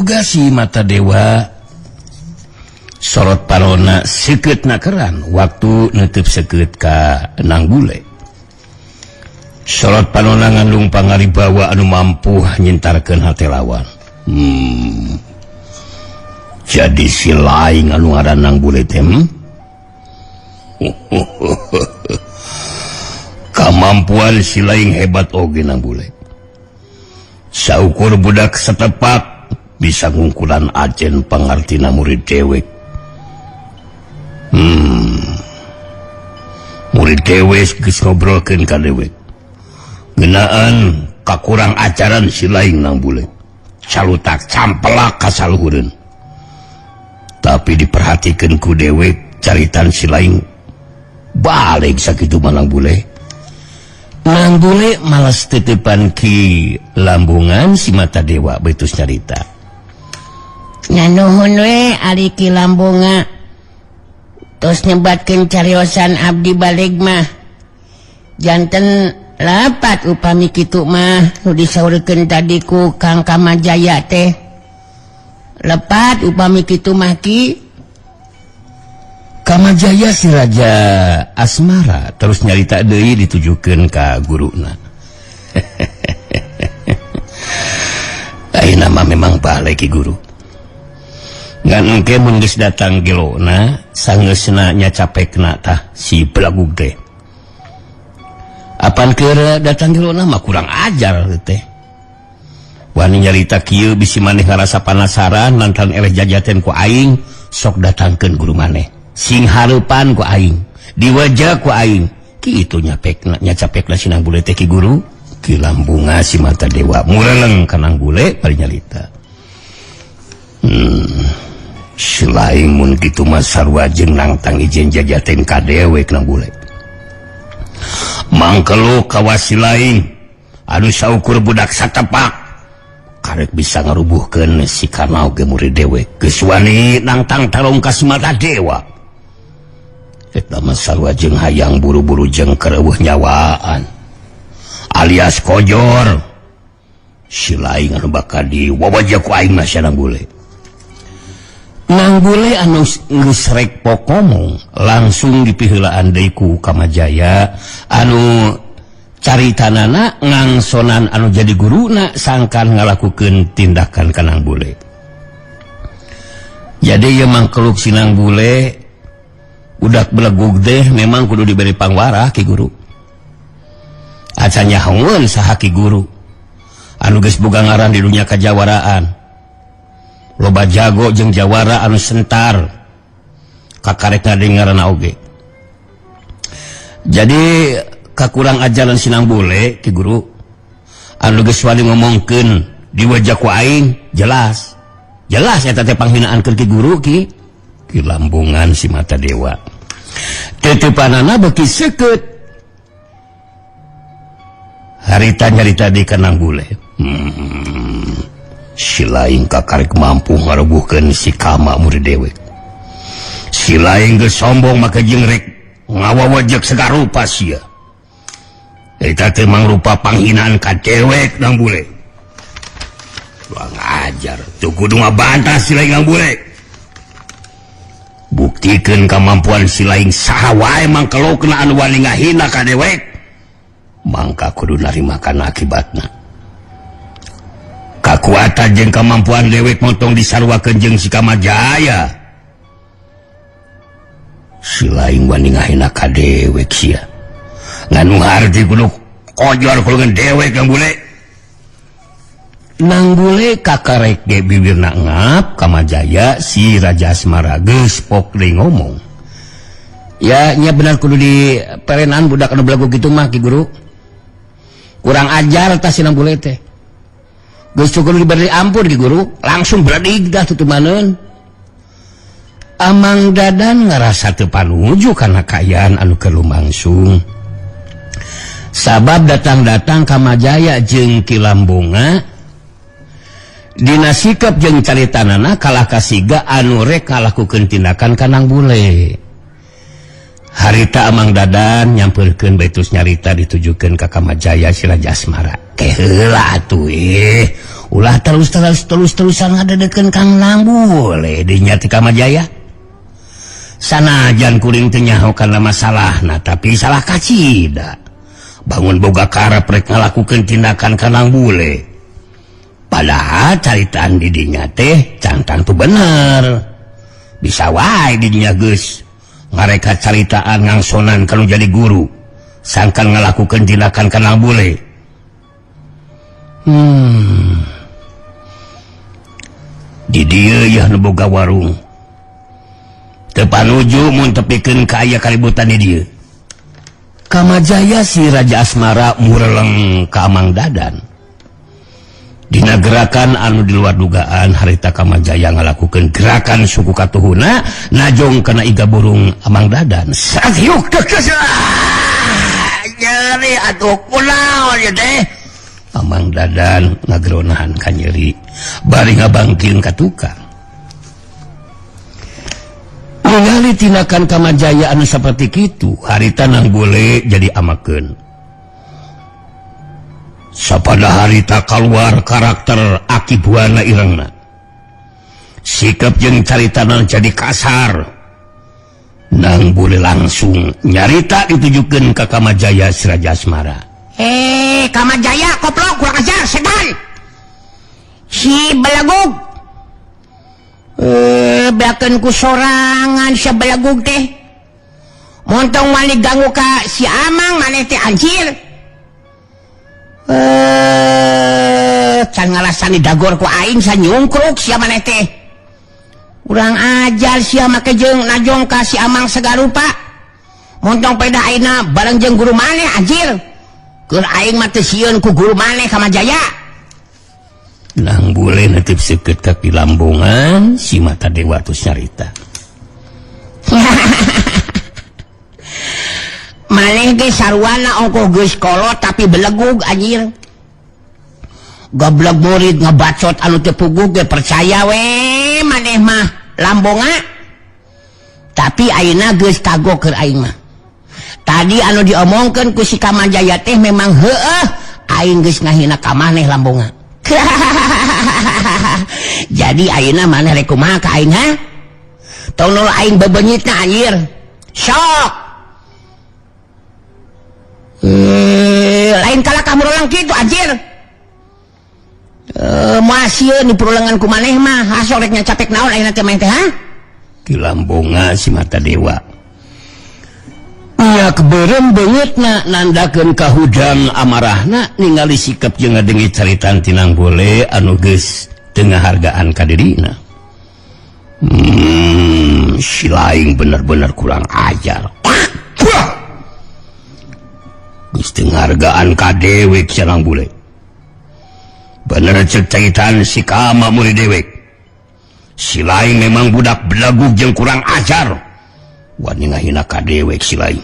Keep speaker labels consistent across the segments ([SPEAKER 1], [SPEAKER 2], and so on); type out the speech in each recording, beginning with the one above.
[SPEAKER 1] Duga si mata dewa sorot parona seukeut na keran waktu nutup seukeut ka Nang Bule. Sorot panona ngandung pangaribawa anu mampu nyintarkeun hate lawan. Jadi si lain anu ngaran Nang Bule teh. Kamampuan si lain hebat oge Nang Bule. Saukur budak setepak bisa ngungkulan ajen pangartina murid dewek. Murid dewek geus ngobrolkeun ka dewek. Ngeunaan kakurang ajaran si lain Nang Bule. Calutak campelak ka saluhureun. Tapi diperhatikan ku dewek caritan si lain balik sakitu mah Nang Bule. Nang Bule malas titipan Ki Lambungan si mata dewa betus nyarita.
[SPEAKER 2] Nya nuhun we ari Ki Lambunga. Tos nyebatkeun cariosan abdi balik mah. Janten lapat upami kitu mah nu disaurkeun tadi ku Kang Kamajaya teh. Lepat upami kitu mah Ki.
[SPEAKER 1] Kamajaya si Raja Asmara terus nyarita deui ditujukeun ka guruna. Ayeuna mah memang balik ki guru. Ngan engke mun geus datang gelona sangeusna nya capekna tah si belagug teh. Apan keur datang gelona mah kurang ajar teh. Wani nyarita kieu bisi maneh ngarasa panasaran lantaran eleh jajaten ku aing sok datangkeun guru maneh. Sing hareupan ku aing, diwajah ku aing. Kitu nyapekna nya capekna si Nang Bule teh ki guru. Ki Lambunga si mata dewa mureleng ka Nang Bule bari nyarita. Selain mun kitu mah sarua jeung nangtang ijen jajaten ka dewek Nang Bule. Mangkelu kawasi lain anu saukur budak satepak karek bisa ngarubuhkeun si Karna oge murid dewek. Geus wani nangtang tarung ka si mata dewa. Eta mah sarua jeung hayang buru-buru jeung kereuweuh nyawaan alias kojor. Si lain anu bakal diwawajah ku aing mah si Nang Bule. Nang Bule anu geus rek pokomong langsung dipiheulaan deui ku Kamajaya anu caritanana ngangsonan anu jadi guruna sangkan ngalakukeun tindakan ka Nang Bule. Jadi ieu mangkeluk si Nang Bule budak belegug deh memang kudu diberi pangwarah ki guru. Acan nyahoeun saha ki guru anu geus boga ngaran di dunia kajawaraan. Loba jago jeung jawara anu sentar kakarek ngadengaranna oge. Jadi kakurang ajaran si Nang Bule ki guru anu geus wani ngomongkeun di wajah ku aing jelas. Jelas eta teh panghinaan keur ki guru ki. Ki Lambungan si mata dewa. Titipanana beuki seukeut. Harita nyarita di ka Nang Bule. Si lain kakarek mampu ngarubuhkeun si Kama murid dewek. Si lain geus sombong maka jeung rek ngawawajek sagarupa sia. Eta teh mangrupa panghinaan ka dewek Nang Bule. Kurang ajar, tuh kudu ngabantah si lain Nang Bule. Buktikeun kemampuan si lain saha wae mangkelokna anu wani ngahina ka dewek. Mangka kudu narima kana akibatna. Kakuatan jeung kemampuan dewek montong disaruakeun jeung si Kamajaya. Si lain wani ngahina ka dewek sia. Nganu harti kudu kojor kulungan dewek Nang Bule. Nang Bule kakarek ge bibirna ngap Kamajaya si Raja Asmara geus pok deui ngomong. Ya nya benar kudu di perenan budak anu belagu kitu mah ki guru. Kurang ajar tah si Nang Bule teh. Geus kudu diberi ampun ki guru, langsung beledig dah tutumaneun. Amang Dadan ngarasa teu panuju kana kaayaan anu keur lumangsung. Sabab datang-datang Kamajaya jeung Ki Lambunga dina sikap jeung caritanana kalah kasiga anu rek ngalakukeun tindakan ka Nang Bule. Harita Amang Dadan nyampeurkeun baitus nyarita ditujukeun ka Kamajaya si Raja Asmara. Keheula atuh ih, Ulah terus terus terus terusan ngadedekeun Kang Nang boleh dinya ti Kamajaya. Sanajan kuring teu nyaho kana masalahna tapi salah kacida. Bangun boga karep rek ngalakukeun tindakan ka Nang Bule. Padahal caritaan di dinya teh can tangtu bener. Bisa wae di dinya geus ngareka caritaan ngangsonan kalau jadi guru. Sangkan ngalakukeun tindakan ka Nang Bule. Di dieu yah nu boga warung. Teu panuju mun tepikeun ka aya kaributan di dieu. Kamajaya si Raja Asmara mureleng ka Amang Dadan. Dina gerakan anu di luar dugaan harita Kamajaya ngalakukeun gerakan suku katuhuna najong kana iga burung Amang Dadan. Sakyuk nyeri atuh kunaon ieu teh. Amang Dadan ngageronahan ka nyeri bari ngabangking ka tukang. Ningali tindakan Kamajaya anu saperti kitu harita Nang Bule jadi amakeun. Sapada harita kaluar karakter Aki Buana irengna. Sikap jeung caritana jadi kasar. Nang Bule langsung nyarita ditujukeun ka Kamajaya si Raja Asmara.
[SPEAKER 2] Kamajaya koplok kurang ajar setan. Si belagug. Beakeun ku sorangan si belagug teh. Montong wani ganggu ka si Amang maneh teh anjir. Can ngalasani dagor ku aing sanyungkruk sia maneh teh. Urang ajar sia make jeung najong ka si Amang sagarupa. Montong peda ayeuna bareng jeung guru maneh anjir. Keur aing mah teu sieun ku guru maneh Kamajaya.
[SPEAKER 1] Nang Bule netip seukeut ka Kilambongan si Mata Dewa tos nyarita.
[SPEAKER 2] Maneh ge sarwana ongkoh geus kolot tapi belegug anjir. Goblok murid ngebacot anu teu puguh ge percaya we maneh mah lambonga. Tapi ayeuna geus kagok keur aing mah. Tadi anu diomongkeun ku si Kamajaya teh memang heueuh aing geus ngahina ka maneh lambonga. Jadi ayeuna maneh rek kumaha ka aing ha? Tong nol aing bebenyitna anjir. Sok. Lain kalah kamu ulang kitu anjir. Moal sieun dipurulengan ku maneh mah, hasok rek nyacapek naon ayeuna teh maneh teh ha?
[SPEAKER 1] Kilambonga si Mata Dewa. Nya keberem beungeutna nandakeun kahudang amarahna ningali sikap jeung ngadengi caritaan ti Nang Bule anu geus teu ngahargaan ka dirina. Si laing bener-bener kurang ajar. Geus teu ngahargaan ka dewek si Nang Bule. Bener cek caritaan si Kama murid dewek. Si laing memang budak belagug jeung kurang ajar. Wani ngahina ka dewek si laing.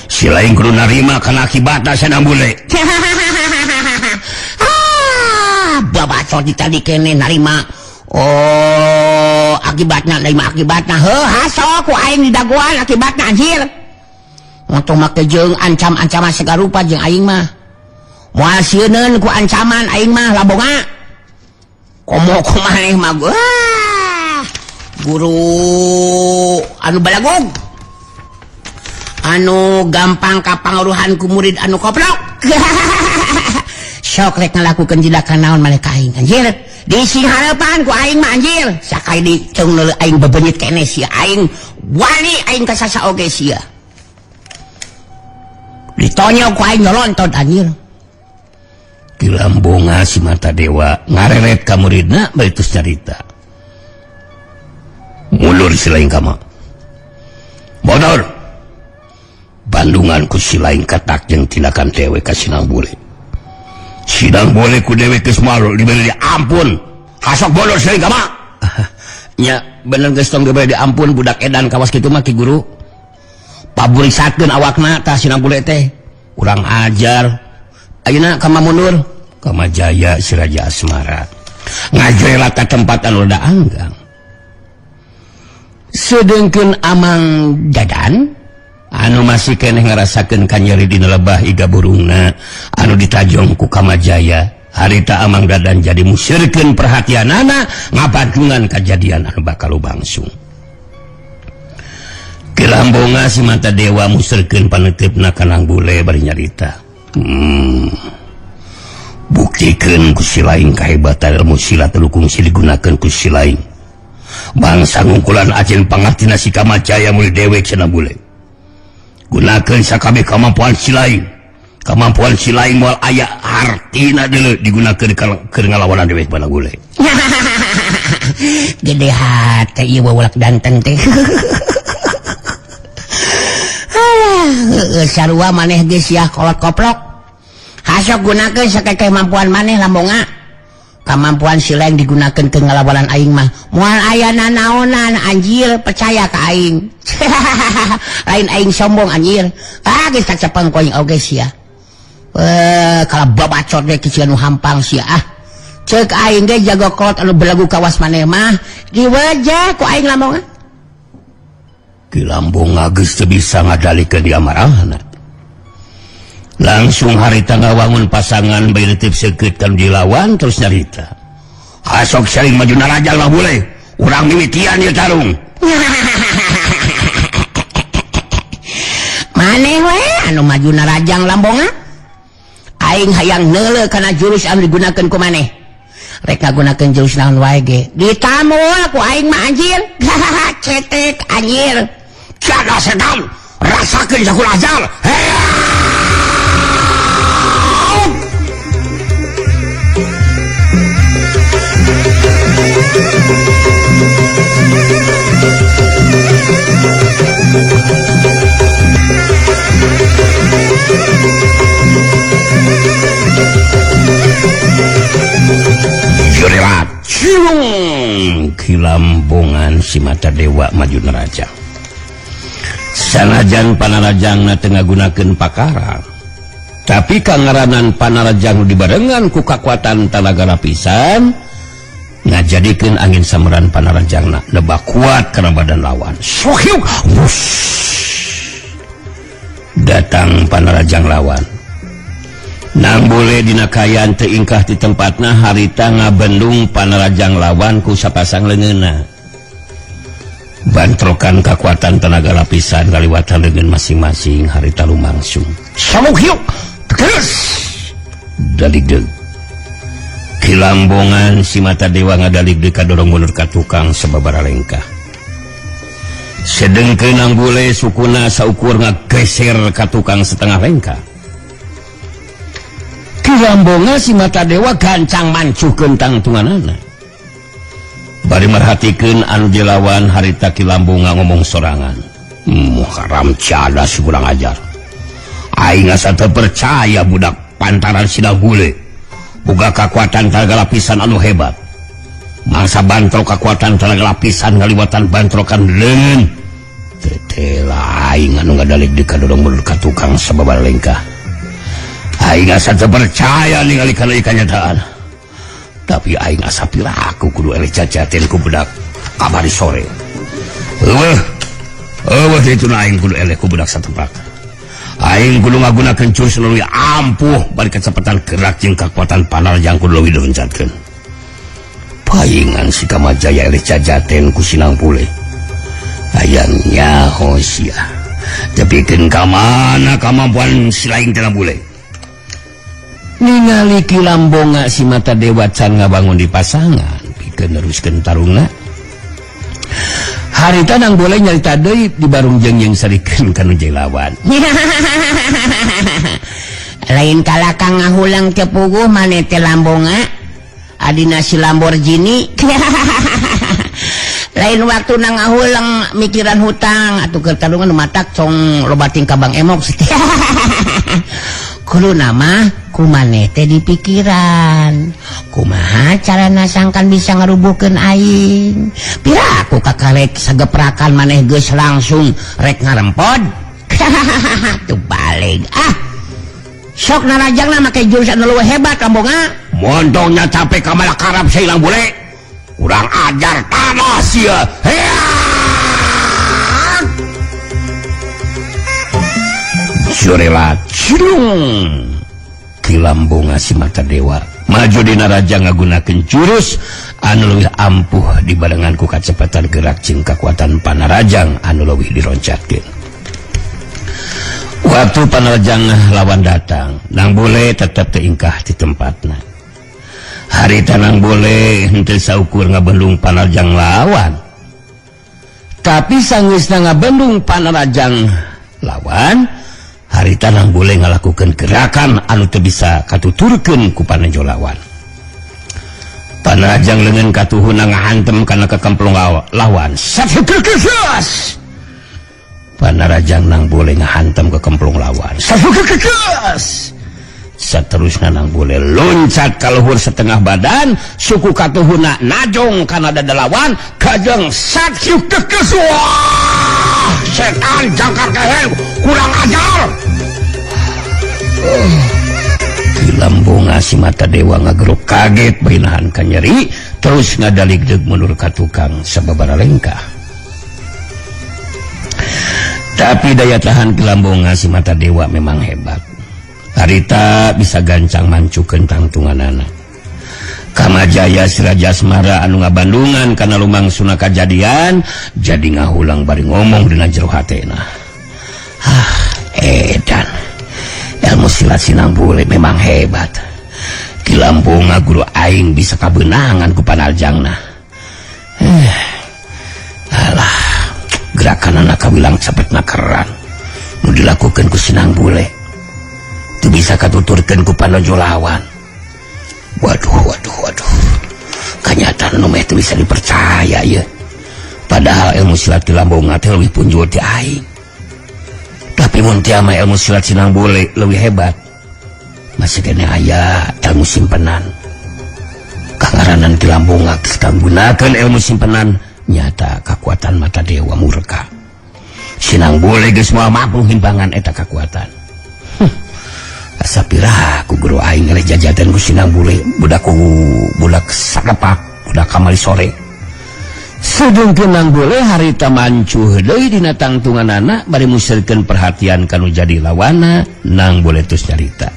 [SPEAKER 1] Si laing kudu narima kana akibatna si Nang Bule.
[SPEAKER 2] Ah, babacot di tadi kene narima. Oh, akibatna narima akibatna. Heuh, hasok ku aing didagoan akibatna anjir. Montong make jeung ancam-ancaman sagarupa jeung aing mah. Moal sieuneun ku ancaman aing mah labonga. Komo kumaneh mah wah. Guru anu balagog. Anu gampang kapangaruhan ku murid anu koplok. Sok rek ngalakukeun tindakan naon maneh ka aing anjir. Di harapan ku aing mah anjir. Sakai di ceung aing bebenyit keneh sia aing wani aing ka sasa oge sia. Ditonyok ku aing nyolontot anjir.
[SPEAKER 1] Kilambonga si Mata Dewa ngareret ka muridna bari tos carita. Mundur si laing kama. Mundur. Bandungan ku si laing katak jeung tindakan dewe ka si Nang Bule. Si Nang Bule ku dewe geus malu diberi diampun. Hasok mundur si laing kama.
[SPEAKER 2] Nya bener geus tong diberi diampun budak edan kawas kitu mah ki guru. Paburisakeun awakna tah si Nang Bule teh. Urang ajar. Ayeuna kama mundur.
[SPEAKER 1] Kamajaya si Raja Asmara ngajrela ka tempat anu rada anggang. Sedengkeun Amang Dadan anu masih keneh ngarasakeun kanyeri dina lebah iga burungna anu ditajong ku Kamajaya. Harita Amang Dadan jadi musirkeun perhatianana ngabandungan kajadian anu bakal lumangsung. Ki Lambonga si mata dewa musirkeun paneuteup ka Nang Bule bari nyarita. Buktikeun ku si laing kahebatan ilmu silat anu kungsi digunakeun ku si laing. Bangsa ngungkulan acin pangartina si Kamajaya murid dewek cenah bule. Gunakeun sakabeh kemampuan si laing. Kemampuan si laing moal aya hartina deuleu digunakeun keur ngalawanan dewek mana bule.
[SPEAKER 2] Gede hate ieu wawalak danten teh. Alah, sarua maneh geus sia kolot koplok. Hasok gunakeun sakekeh kemampuan maneh Lambonga. Kemampuan si laing digunakeun keur ngalawanan aing mah moal aya nanaonan anjir, percaya ka aing. Lain aing sombong anjir. Ah geus kacepeng ku aing oge sia. Kalau babacot deh kecil anu hampang sia ah. Cek aing ge jago kolot anu belagu kawas maneh mah diwejah ku aing Lambonga.
[SPEAKER 1] Ki Lambonga geus teu bisa ngadalikeun di amarahna. Langsung harita ngawangun pasangan bari titip seukeut ka nu dilawan terus nyarita. Hasok saling maju narajang lah boleh. Urang mimitian ieu tarung.
[SPEAKER 2] Maneh we anu maju narajang Lambonga. Aing hayang neuleuh kana jurus anu digunakeun ku maneh. Rek ngagunakeun jurus naon wae ge. Ditamul ku aing mah anjir. Cetek anjir.
[SPEAKER 1] Jaga setan, rasakeun sakul azal. Ki Lambongan si mata dewa maju nerajang. Sanajan panarajangna teu ngagunakeun pakara, tapi kangaranan panarajang dibarengan ku kakuatan talaga lapisan ngajadikeun angin sameran panarajangna lebah kuat kana badan lawan. Sohyuk, datang panarajang lawan. Nang boleh dina kaayaan teu ingkah di tempatna harita ngabendung panarajang lawan ku sapasang leungeunna. Bantrokan kekuatan tenaga lapisan kaliwatan leungeun masing-masing harita lumangsung. Samuhyuk terus daligdeug. Ki Lambongan si mata dewa ngadaligdeug kadorong mundur ka tukang sababaraha lengkah. Sedengkeun Nang Bule sukuna saukur ngageser ka tukang setengah lengkah. Ki Lambonga si mata dewa gancang mancuhkeun tangtunganana. Bari merhatikeun anu dilawan harita Ki Lambonga ngomong sorangan. Haram jadah si kurang ajar. Aing asa teu percaya budak pantaran sida bule. Boga kakuatan tenaga lapisan anu hebat. Mangsa bantrok kakuatan tenaga lapisan ngaliwatan bantrokan leungeun. Teu aing anu ngadalik di kadorong mundur ka tukang sababaraha lengkah. Aing asa teu percaya ningali kana kanyataan. Tapi aing asa piraku kudu eleh jajaten ku budak kamari sore. Eueuh. Eueuh dituna aing kudu eleh ku budak satempat. Aing kudu ngagunakeun jurus nu leuwih ampuh bari kecepatan gerak jeung kakuatan panarjang kudu leuwih direncatkeun. Paingan si Kamajaya eleh jajaten ku Sinang Pule. Hayang nyaho sia. Tepikeun ka mana kamampuan si laing teh bule. Ningali Ki Lambonga si mata dewa can ngabangun di pasangan pikeun neruskeun tarungna. Harita Nang Bule nyarita deui di barung jeung jeung sarikeun ka nu lawan.
[SPEAKER 2] Lain kalakang ngahulang teu puguh maneh teh Lambonga. Adina si Lamborghini. Lain waktu nang ngahulang mikiran hutang atuh keur tarungan matak cong loba tingkah Bang Emok. Kudu nama kumaneh teh dipikiran. Kumaha carana sangkan bisa ngarubuhkeun aing. Piraku kakarek sageprakan maneh geus langsung rek ngarempod. Tuh balik ah. Sok narajangna make jurus anu leuwih hebat Lambonga.
[SPEAKER 1] Montongnya capek ka malakarap seilang bule. Kurang ajar tanah sia. Surela cilung. Ki Lambonga si mata dewa Maju dina rajang ngagunakeun jurus anu leuwih ampuh dibarengan ku kacepatan gerak jeung kakuatan panarajang anu leuwih dironcatkeun. Waktu panarajang lawan datang, Nang Bule tetep teu ingkah di tempatna. Harita Nang Bule henteu saukur ngabendung panarajang lawan. Tapi sanggeusna ngabendung panarajang lawan, harita Nang Bule ngalakukeun gerakan anu teu bisa katuturkeun ku panenjo lawan. Panarajang leungeun katuhuna ngahantem kana kekemplung lawan. Sat. Panarajang Nang Bule ngahantem ke kemplung lawan. Sat. Seterusnya Nang Bule loncat ka luhur setengah badan, suku katuhuna najong kana dada lawan, kajeng sat. Wah, setan jangkar kehe, kurang ajar. Ki Lambunga si mata dewa ngageruk kaget bari nahan kanyeri, terus ngadaligdeg mundur ka tukang sababara lengkah. Tapi daya tahan Ki Lambunga si mata dewa memang hebat. Harita bisa gancang mancukeun tangtunganana. Kamajaya si Raja Asmara anu ngabandungan kana lumangsuna kajadian jadi ngahulang bari ngomong dina jero hatena. Ah, edan. Ilmu silat si Nang Bule memang hebat. Ki Lambunga guru aing bisa kabeunangan ku panarjangna. Alah, gerakan anak kawilang cepet keran. Nu dilakukan ku si Nang Bule. Teu bisa katuturkeun ku panojo lawan. Waduh, waduh, waduh. Kenyataan nu meh teu bisa dipercaya ya. Padahal ilmu silat Ki Lambunga teh leuwih punjul ti aing. Tapi mun tia mah ilmu silat si Nang Bule leuwih hebat. Masih kene aya ilmu simpenan. Kangaranan Ki Lambunga kita gunakeun ilmu simpenan, nyata kekuatan mata dewa murka. Si Nang Bule geus moal mampu ngimbangan eta kekuatan. Asa piraku guru aing ngeleh jajadan ku si Nang Bule, budak ku budak sakepak, budak kamari sore. Sedengkeun Nang Bule harita mancuh deui dina tangtunganana bari musirkeun perhatian kanu jadi lawana, Nang Bule tos nyarita.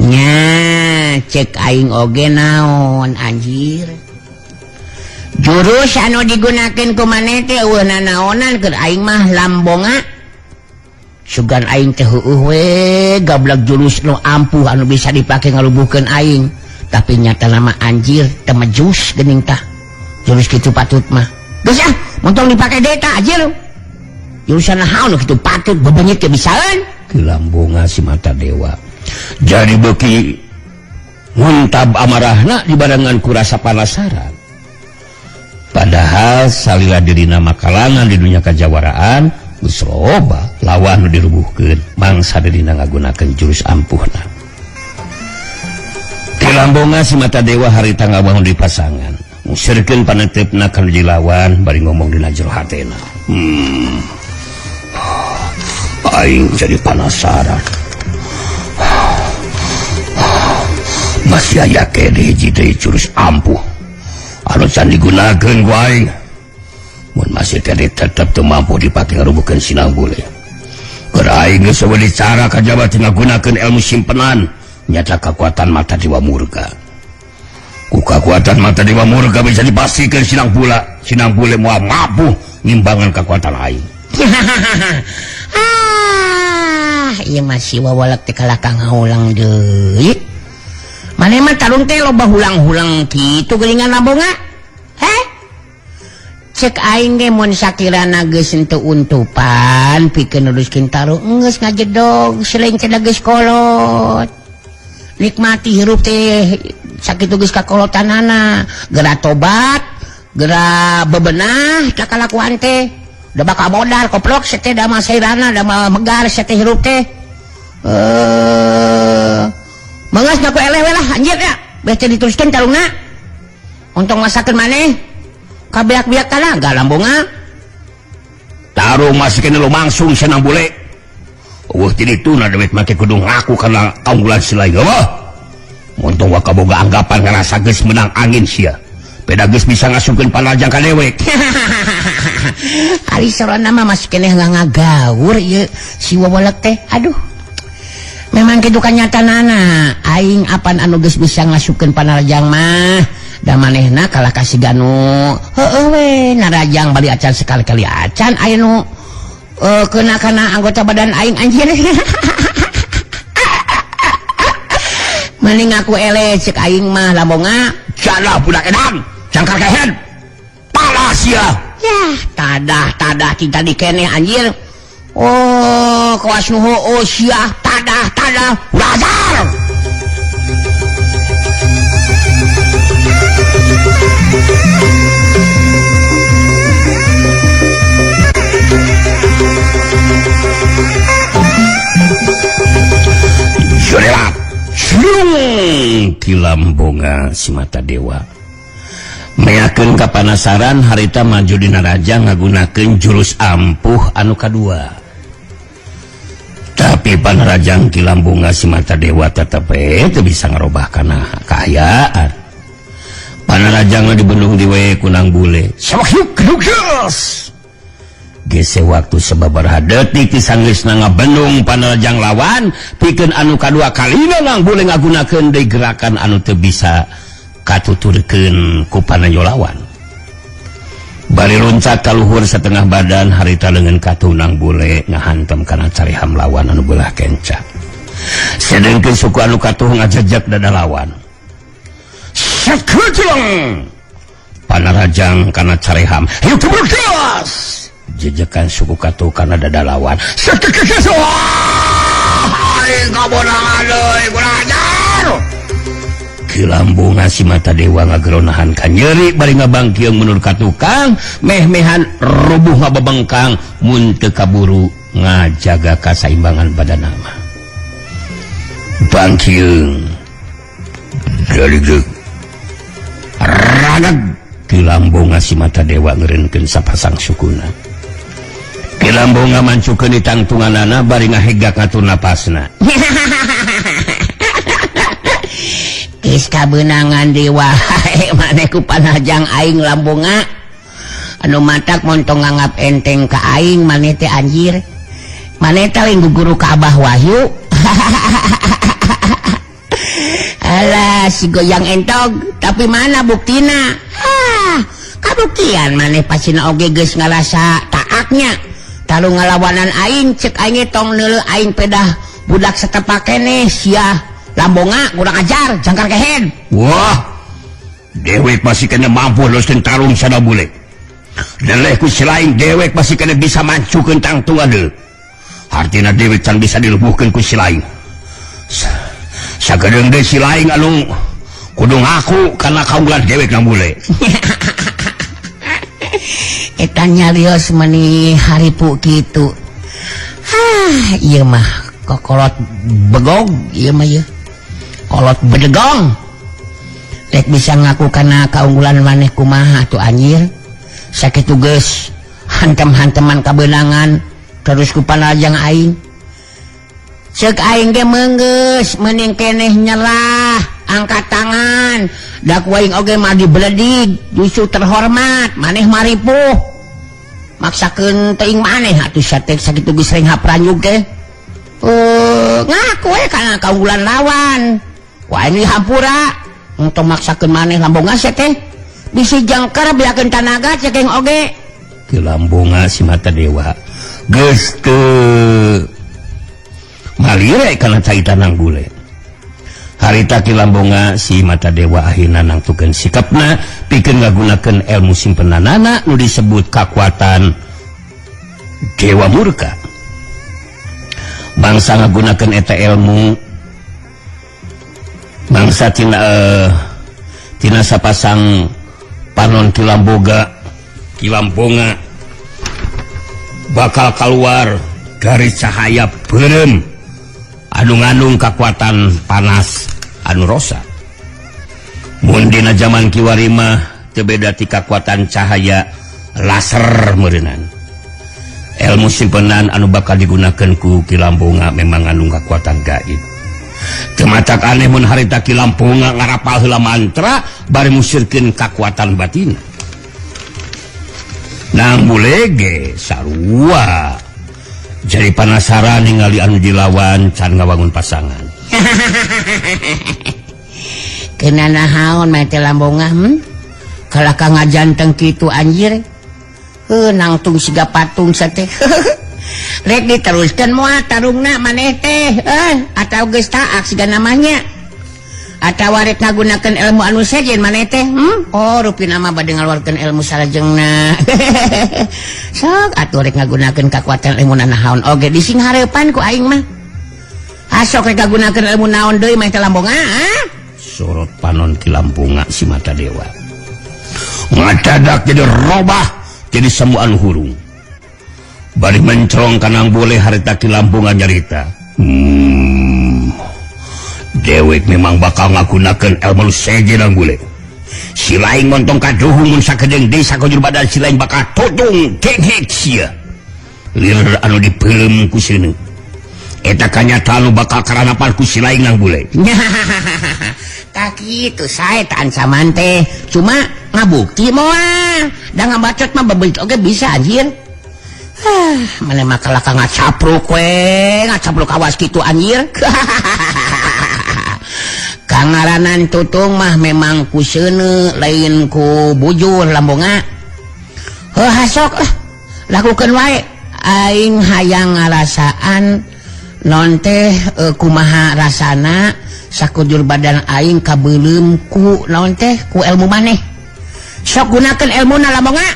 [SPEAKER 2] Nya cek aing oge naon anjir. Jurus anu digunakeun ku maneh teh euweuh nanaonan, keur aing mah Lambonga. Sugan aing teh heueuh we gablak jurus nu ampuh anu bisa dipake ngalubuhkeun aing. Tapi nyata nama anjir teu mejus geuning tah. Jurus kitu patut mah. Geus ah, montong dipake deui tah anjir. Jurusan naon nu kitu patut bebenyit teh bisaeun.
[SPEAKER 1] Ki Lambunga si mata dewa. Jadi beuki nguntab amarahna dibarengan ku rasa penasaran. Padahal salila dirina makalangan di dunia kajawaraan geus loba lawan nu dirubuhkeun mangsa dirina ngagunakeun jurus ampuhna. Ki Lambunga si mata dewa harita ngabangun di pasangan. Musirkeun panetepna kana lawan bari ngomong dina jero hatena. Aing jadi penasaran. Masih aya keneh hiji deui jurus ampuh anu can digunakeun ku aing. Mun masih keneh tetep teu mampu dipake ngarubuhkeun si Nang Bule. Keur aing geus euweuh cara kajaba teu ngagunakeun ilmu simpenan, nyata kekuatan mata dewa murka. Ku kekuatan mata dewa murka bisa dipastikan si Nang Bule, si Nang Bule moal mampu ngimbangan kekuatan aing.
[SPEAKER 2] Ah, ieu masih wawalek teh kalah ka ngahulang deui. Maneh mah tarung teh loba hulang-hulang kitu geuningan Lambonga. Heh? Cek aing ge mun sakirana geus henteu untupan pikeun neruskeun tarung geus ngajedog selain cenah geus kolot. Nikmati hirup teh sakitu geus kakolotanana, geura tobat, geura bebenah ka kalakuan teh. Da bakal modal koplok teh da mah sairana da mah megar teh hirup teh. Mengas ngaku eleh we lah anjir ya. Beh teh diteruskeun tarungna. Untung masakeun maneh. Kabeak-beak kana ga Lambonga.
[SPEAKER 1] Tarung masih kena lumangsung si Nang Bule. Eueuh ti dituna duit make kudu ngaku kana kaunggulan si lain. Wah. Untung wa kaboga anggapan ngarasa geus menang angin sia. Beda geus bisa ngasupkeun panajang ka dewek.
[SPEAKER 2] Ari sorana mah masih keneh ngagaur ieu si wawalek teh. Aduh. Memang kitu kanyatanana aing apan anu geus bisa ngasupkeun panarajang mah da manehna kalah ka si Ganu. Heueuh we narajang bali acan sekali-kali acan aya nu kena kana anggota badan aing anjir. Mending aku eleh cek aing mah lambonga.
[SPEAKER 1] Jalah budak edan, jangkar kehen. Palah sia.
[SPEAKER 2] Yah, tadah tadah cinta dikeneh anjir. Oh, kawas nu heueuh sia, tadah tadah.
[SPEAKER 1] Lazar. Jorelat. Kilambonga si mata dewa meyakeun kapanasaran harita maju dina raja ngagunakeun jurus ampuh anu kadua. Tapi panarajang Kilambonga si mata dewa tetep teu bisa ngarobah kana kaayaan. Panarajangna dibendung diwe kunang bule. Gese waktu sababaraha detik ti sanggeusna ngabendung panarajang lawan pikeun anu kadua kalina nang bule ngagunakeun deui gerakan anu teu bisa katuturkeun ku pananyo lawan. Bari loncat ka luhur setengah badan harita leungeun katunang bule ngahantem kana cariham lawan anu belah kenca. Sedengkeun suku anu katuh ngajejek dada lawan. Sakeujleng panarajang kana cariham. Hiu keberkas. Jejekan suku katuh kana dada lawan. Aing kabonangan deui kurang ajar. Kilambunga si mata dewa ngageronahan ka nyeri bari ngabangkieung menur ka tukang meh-mehan rubuh ngabebengkang mun teu kaburu ngajaga kasaimbangan badan mah. Bangkieung galigeg ragag Kilambunga si mata dewa ngeureunkeun sapasang sukuna. Kilambunga mancukeun di tangtunganana bari ngahegak ngatur napasna.
[SPEAKER 2] Geus kabeunangan dewa maneh ku panajang aing lambonga anu matak montong nganggap enteng ka aing maneh teh anjir. Maneh teh lain guru ka Abah Wahyu. Alah si goyang entog tapi mana buktina? Ah, kabuktian maneh pasina oge geus ngarasa taaknya. Talu ngalawanan aing cek aing tong neuleuh aing pedah budak satepak keneh sia. Lambonga kurang ajar jangkar kehen.
[SPEAKER 1] Wah, dewek masih kena mampu loskeun tarung sada bule. Deleh ku si lain dewek masih kena bisa mancukeun tangtungan deui. Hartina dewek can bisa dilebuhkeun ku si lain. Sagedeung deui si lain anu kudu ngaku kana kaunggulan dewek na bule.
[SPEAKER 2] Eta nyarios meuni haripu kitu. Hah, ieu mah kokolot begog ieu mah ieu. Kolot bedegong. Rek bisa ngaku kana kaunggulan maneh kumaha atuh anjir. Sakitu geus hantem-hanteman kabeunangan terus ku panajang aing. Ceuk aing ge meunggeus meuning keneh nyerah, angkat tangan. Da ku aing oge mah dibeledig, justru terhormat, maneh maripuh. Maksakeun teuing maneh atuh satek sakitu geus sering hapranyug teh. Ngaku we kana kaunggulan lawan. Wah ini hampura untuk maksakeun maneh lambonga sia teh. Bisi jangkar beakeun tanaga cekeng oge.
[SPEAKER 1] Kilambonga si mata dewa geus teu malire kana cai tanang bule. Harita Kilambonga si mata dewa akhirna nangtukeun sikapna pikeun ngagunakeun ilmu simpenanana nu disebut kakuatan Dewa Murka. Bangsa ngagunakeun eta ilmu bangsa tina sapasang panon Kilambonga bakal keluar dari cahaya beureum anu ngandung kekuatan panas anu rosa. Mun dina jaman kiwari mah teu beda ti kekuatan cahaya laser meureunan. Ilmu simpenan anu bakal digunakeun ku Kilambonga memang ngandung kekuatan gaib. Teu matak aneh mun harita Kilambonga ngarapal heula mantra bari musirkeun kakuatan batin. Nang bulege sarua. Jadi penasaran ningali anu dilawan can ngawangun pasangan.
[SPEAKER 2] Kena nahaon mah teh lambonga Kalaka ngajanteng kitu anjir. Heuh nangtung siga patung sateh. Rek diteruskeun moal tarungna maneh teh atau geus taak siga namanya. Atawa rek ngagunakeun ilmu anu sejen maneh teh Oh rupina mah bade ngaluarkeun ilmu salajengna. Sok atuh rek ngagunakeun kakuatan ilmu naon oge dising hareupan ku aing mah. Asok rek ngagunakeun ilmu naon deui mah teh lambonga ah?
[SPEAKER 1] Sorot panon Ki Lambunga si mata dewa. Ngadadak jadi robah jadi semua anu hurung. Bari mencerong kanang boleh harita Ki Lambunga nyarita. Dewek memang bakal ngagunakeun ilmu sejen nang bule. Si lain montong kaduhung mun sakedeung deui sakujur badan si lain bakal tutung kenek sia. Lir anu dipeuleum ku seuneu. Eta kanyataan nu bakal karanapan ku si lain nang bule.
[SPEAKER 2] Tah kitu sae ta ancaman teh. Cuma ngabukti moal. Da ngabacot mah bebelit oge bisa anjir. Mana mah kalaka ngacapruk we, ngacapruk awas kitu anjir. Kangaranan tutung mah memang ku seuneu lain ku bujur lambonga. Heuh hasok lah, lakukeun wae. Aing hayang ngarasaan non teh kumaha rasana sakujur badan aing kabeuleum ku naon teh ku ilmu maneh. Sok gunakeun ilmuna lambonga.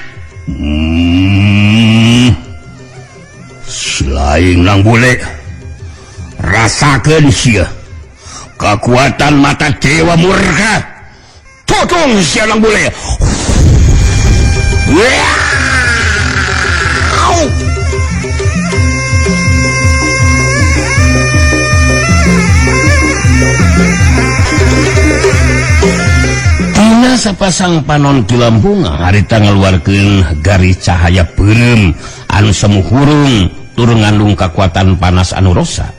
[SPEAKER 1] Selain nang bule rasakeun sia kekuatan mata dewa murka. Tutung sia nang bule. Wow! Tina sapasang panon Ki Lambunga harita ngaluarkeun garis cahaya beureum anu semu hurung tur ngandung kakuatan panas anu rosa.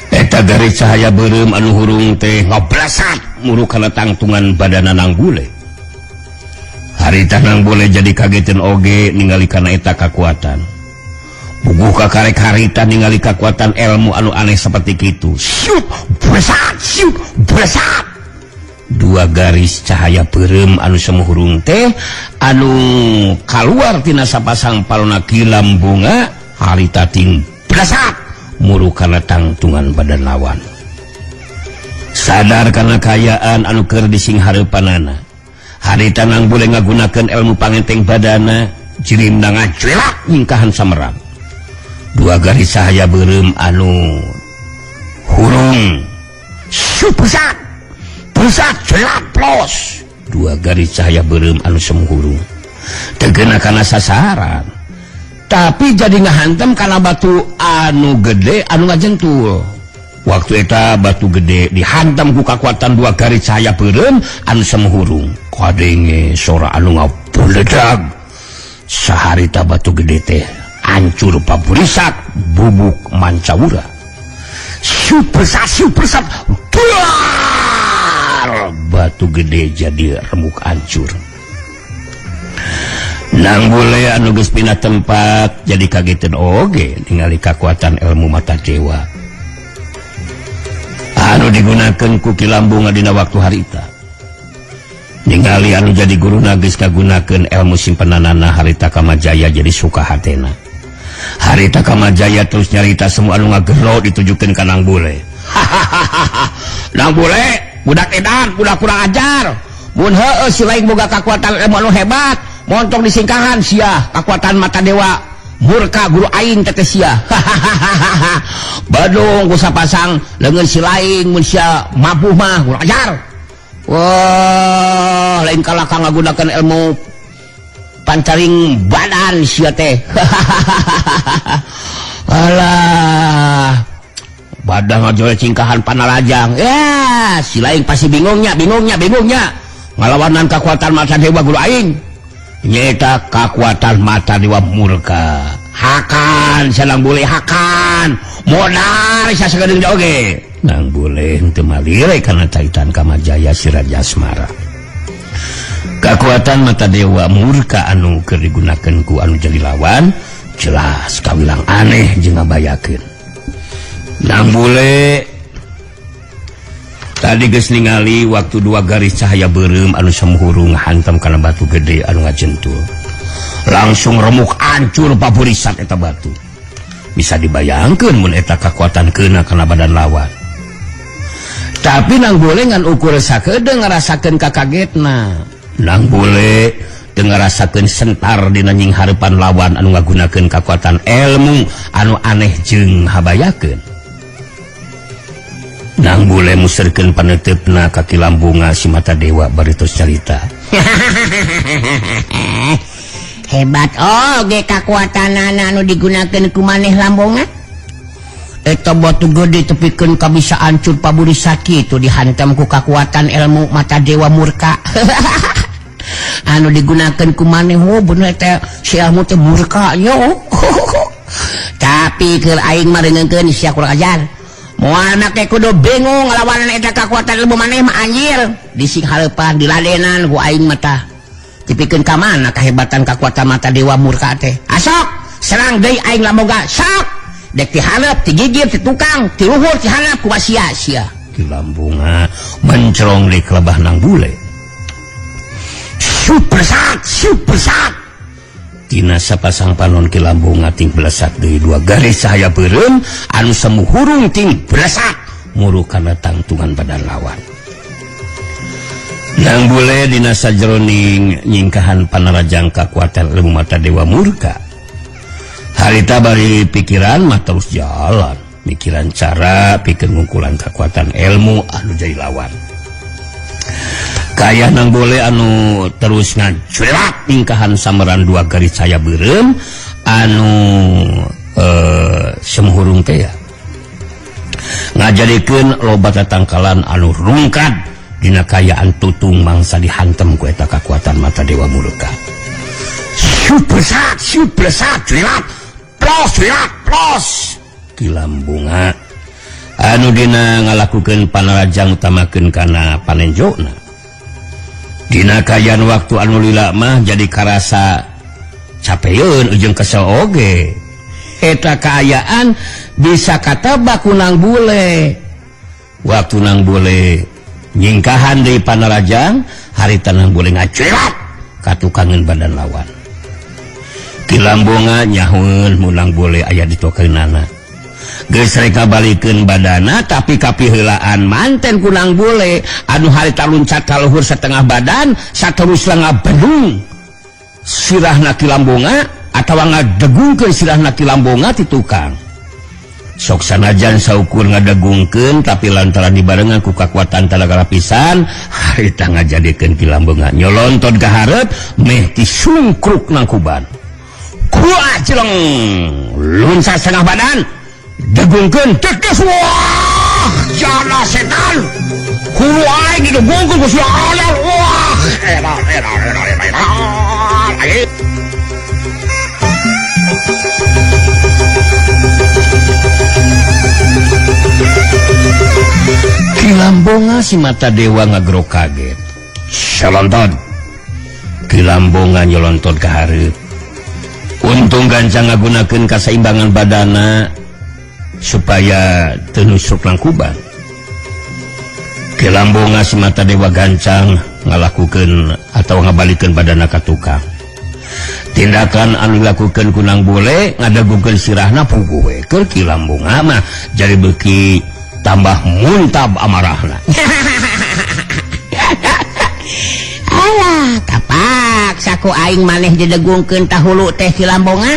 [SPEAKER 1] Eta garis cahaya beureum anu hurung teh ngablasat muru kana tangtungan badana nang bule. Harita nang bule jadi kageteun oge ningali kana eta kakuatan. Puguh kakarek harita ningali kakuatan ilmu anu aneh seperti kitu. Syut, bresat, syut, bresat. Dua garis cahaya beureum anu semu hurung teh anu kaluar tina sapasang palona Ki Lambunga harita ting bresat muru kana tangtungan badan lawan. Sadar kana kaayaan anu keur dising hareupanana. Harita nang boleh ngagunakeun ilmu pangenteng badana jirimna ngacuelak nyingkahan samerang. Dua garis cahaya beureum anu hurung supesat pusat celak plos. Dua garis cahaya beureum anu semu hurung tegena kana sasaran, tapi jadi ngahantem kana batu anu gede anu ngajentul. Waktu eta batu gede dihantam ku kakuatan dua garis cahaya beureum anu semu hurung. Kadenge sora anu ngabuledag. Saharita batu gede teh hancur paburisak bubuk mancawura. Supersat supersat duar batu gede jadi remuk hancur. Nang bule anu geus pindah tempat jadi kageteun oge ningali kakuatan ilmu mata dewa anu digunakeun ku Ki Lambunga dina waktu harita. Ningali anu jadi guruna geus kagunakeun ilmu simpenanana harita Kamajaya jadi suka hatena. Harita Kamajaya terus nyarita semua anu ngagelo ditujukeun ka nang bule. Nang bule budak edan, budak kurang ajar. Mun heueuh si lain boga kakuatan ilmu anu hebat, montong disingkahan sia kakuatan mata dewa murka guru aing teh sia. Badung ku sapasang leungeun si lain mun sia mampu mah kurang ajar. Wah, lain kalaka ngagunakeun ilmu pancaring badan sia teh. Alah, badan ngajol cingkahan panalajang. Ya, si lain pasti bingungnya, bingungnya, bingungnya. Ngalawanan kekuatan mata dewa guru aing. Nyeta kekuatan mata dewa murka. Hakan, salang boleh hakan. Modal sia sagedeung oge. Nang boleh henteu malire kana caitan Kamajaya si Raja Asmara. Kekuatan mata dewa murka anu keur digunakeun ku anu jadi lawan Jelas kawilang aneh jeung ngabayakeun. Nang bule tadi geus ningali waktu dua garis cahaya beureum anu samuhurung hantam kana batu gede anu ngajentul. Langsung remuk hancur paburisat eta batu. Bisa dibayangkeun mun eta kakuatan keuna kana badan lawan. Tapi nang bule ngan ukur sakedeung ngarasakeun kakagetna. Nang bule teu ngarasakeun sentar dina nying hareupan lawan anu ngagunakeun kakuatan ilmu anu aneh jeung habayakeun. Nang bule muserkeun paneuteup-na ka Ki Lambunga si Mata Dewa bari tos carita.
[SPEAKER 2] Hebat oge kakuatanana anu digunakeun ku maneh Lambunga. Eta batu gede tepikeun ka bisa hancur paburi sakitu dihantam ku kakuatan ilmu Mata Dewa Murka. Anu digunakeun ku maneh oh bener teh si ilmu teh murka yo. Tapi keur aing mah reungeunkeun sia kurang ajar. Moal make kudu bingung ngalawanan eta kakuatan ilmu maneh mah anjir. Dising hareupan diladenan ku aing mah tah. Dipikeun ka mana kahebatan kakuatan Mata Dewa Murka teh. Asok serang deui aing Lambunga sok. Dek ti hareup ti gigir ti tukang ti luhur ti handap ku sia-sia.
[SPEAKER 1] Ki Lambunga mencrong di kelebah nang bule. Supersat, supersat. Tina sapasang panon Ki Lambunga ting belesat deui dua garis cahaya beureum anu samuhurung ting belesat muru kana tangtungan badan lawan. Nang bule dina sajroning nyingkahan panarajang kakuatan ilmu Mata Dewa Murka. Harita bari pikiran mah terus jalan, mikiran cara pikeun ngungkulan kakuatan ilmu anu jadi lawan. Kaya nang bule anu terus ngacurat nyingkahan sameran dua garis cahaya beureum anu semuhurung teh ya. Ngajadikeun loba tatangkalan anu rungkad dina kayaan tutung mangsa dihantem ku eta kakuatan Mata Dewa Murka. Supersat, supersat, lihat, plos, lihat, plos. Ki Lambunga anu dina ngalakukeun panarajang utamakeun kana panenjona. Dina kaayaan waktu anu lila mah jadi karasa capeun ujung kesel oge. Eta kaayaan bisa katebak ku nang bule. Waktu nang bule nyingkahan di panarajang harita nang bule ngacurat katukangan badan lawan. Ki Lambunga nyahueun mun nang bule aya ditokeunana. Geus rek ngabalikeun badana tapi kapiheulaan manten ku nang bule anu harita luncat ka luhur setengah badan saterusna ngabendung sirahna Ki Lambunga atawa ngadegungkeun sirahna Ki Lambunga ti tukang. Sok sanajan saukur ngadegungkeun tapi lantaran dibarengan ku kakuatan talaga lapisan harita ngajadikeun Ki Lambunga nyolonton ka hareup meh tisungkruk nang kuban. Kuah cileng luncat setengah badan degungkeun teges wah jana setan hulu aing didegungkeun ku si ayah wah era era era era era. Ki Lambunga si Mata Dewa ngagro kaget. Salonton. Ki Lambunga nyolonton ka hareup. Untung gancang ngagunakeun kasaimbangan badana supaya teu nusruk langkuban. Ki Lambunga si Mata Dewa gancang ngalakukeun atau ngabalikeun badana ka tukang. Tindakan anu dilakukeun ku nang bule ngadegungkeun sirahna puguh we keur Ki Lambunga mah jadi beuki tambah muntab amarahna.
[SPEAKER 2] Alah, kapaksa ku aing maneh didegungkeun tahulu teh Ki Lambunga.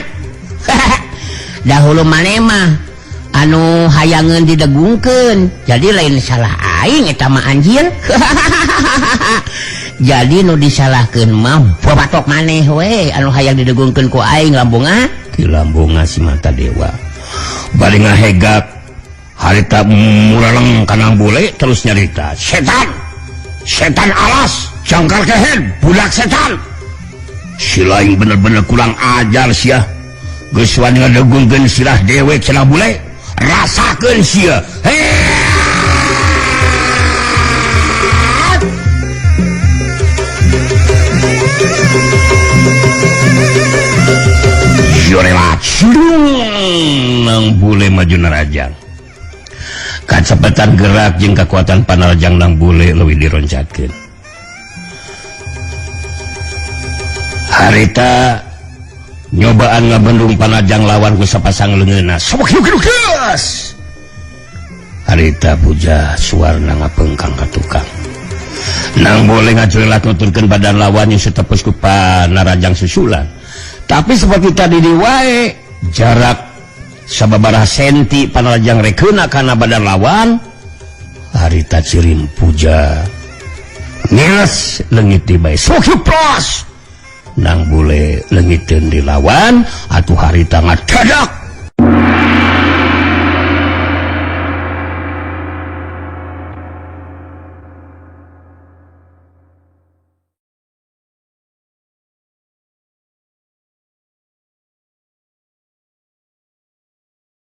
[SPEAKER 2] Dahulu maneh mah anu hayangeun didegungkeun, jadi lain salah aing eta mah anjir. Jadi nu disalahkeun mah babatok maneh we anu hayang didegungkeun ku aing Lambunga.
[SPEAKER 1] Ki Lambunga si Mata Dewa bari ngahegak harita muraleng kana bule terus nyarita, setan setan alas jangkar kehen budak setan. Si lain bener-bener kurang ajar sia. Geus wani ngadegungkeun sirah dewek cenah bule, rasakeun sia. Jorelat nang bule maju nerajang. Kacepetan gerak jeung kekuatan panarajang nang bule leuwih dironcatkeun. Harita nyobaan ngabendung panajang lawan ku sapasang leungeunna. Sok harita puja suarna ngapengkang ka tukang. Nang boleh ngajurelat nuturkeun badan lawan yang setepus ku panarajang susulan. Tapi seperti tadi di wae jarak sababaraha senti panarajang rekeuna kana badan lawan. Harita cirim puja ngeus leungit di bae. Sok pros nang boleh leungiteun di lawan atuh harita ngadadak.